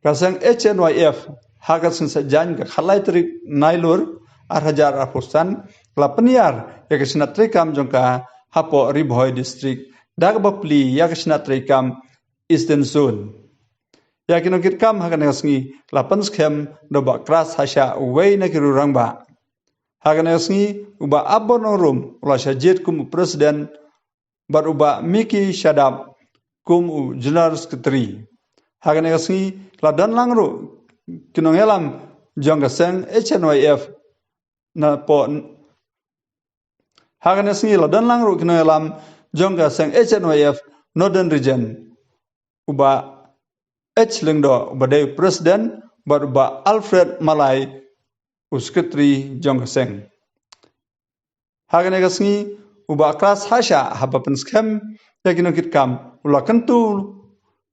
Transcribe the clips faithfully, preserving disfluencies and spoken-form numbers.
Ka seng H N Y F ha ka sngi Saitjaiñ ka khatlai tarik Nailur arhajar arphew san la pynïar ïa ka shnat treikam jong ka hapoh Ri Bhoi District da kaba plie ïa ka shnat treikam Eastern Zone. Ïa ki nongkitkam ha kane ka sngi la pynskhem da u Bah Kras Hashah, uwei na ki rangbah. Ha kane ka sngi u Bah Abon Nongrum u la shah jied kum u President bad u Bah Miki Shadap kum u General Secretary. Ha kane ka sngi la don lang ruh ki nongïalam jong ka seng H N Y F na po ha kane ka sngi la don lang ruh ki nongïalam jong ka seng H N Y F Northern Region, u Bah H Lyngdoh uba dei u President bad u Bah Alfred Malai u Secretary jong ka seng. Ha kane ka sngi u Bah Kras Hashah haba pynskhem ïa ki nongkitkam u la kyntu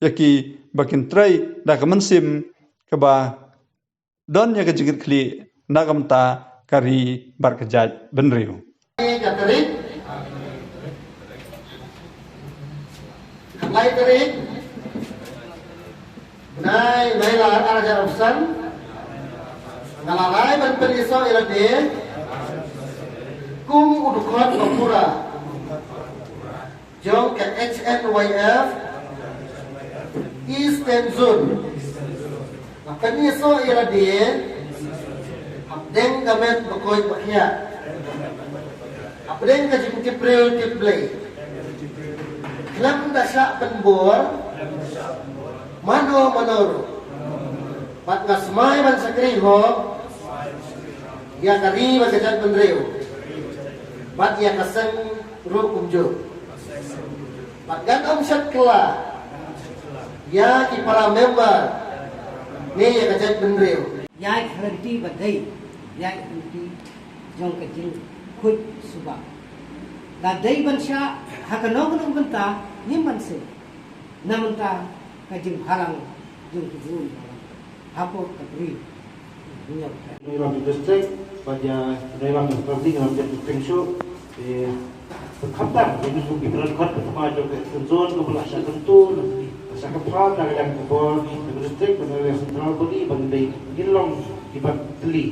ïa ki ba kin trei da ka mynsiem kaba don ïa ka jingkitkhlieh na ka bynta ka ri bad ka jaitbynriew. Ka tarik khatlai tarik bnai Nailar arhajar arphew san nga la rai ban pyni soh ïa lade kum u dkhot ba pura jong ka H N Y F Eastern Zone. Nga pyni soh ïa lade hapdeng ka met ba koit ba khiah, hapdeng ka jingtip briew tip Blei. Khlem da shah pynbor mano mano ruh, bad nga smai ban shakri hok ïa ka ri bad ka jaitbynriew bad ïa ka seng ruh kumjuh. Bad ngan ym shet kylla ïa ki para member ne ïa ka jaitbynriew. Ïa ka lynti ba dei ïa ka lynti jong ka jingkhuid suba. La dei ban shah ha kano kano ka bynta ngim ban sngewthuh na bynta ka jingbhalang jong ki briew hapoh ka ri. Nongïalam district bad ïa nongïalam district, nongïalam district shuh. Te khamtam ïa ngi kum ki briew kot ka thma jong ka Eastern Zone kaba la shah kyntu, la shah kynpham na ka liang ka bor ka district bad na ka liang central body ban dei ngin long kiba tylli.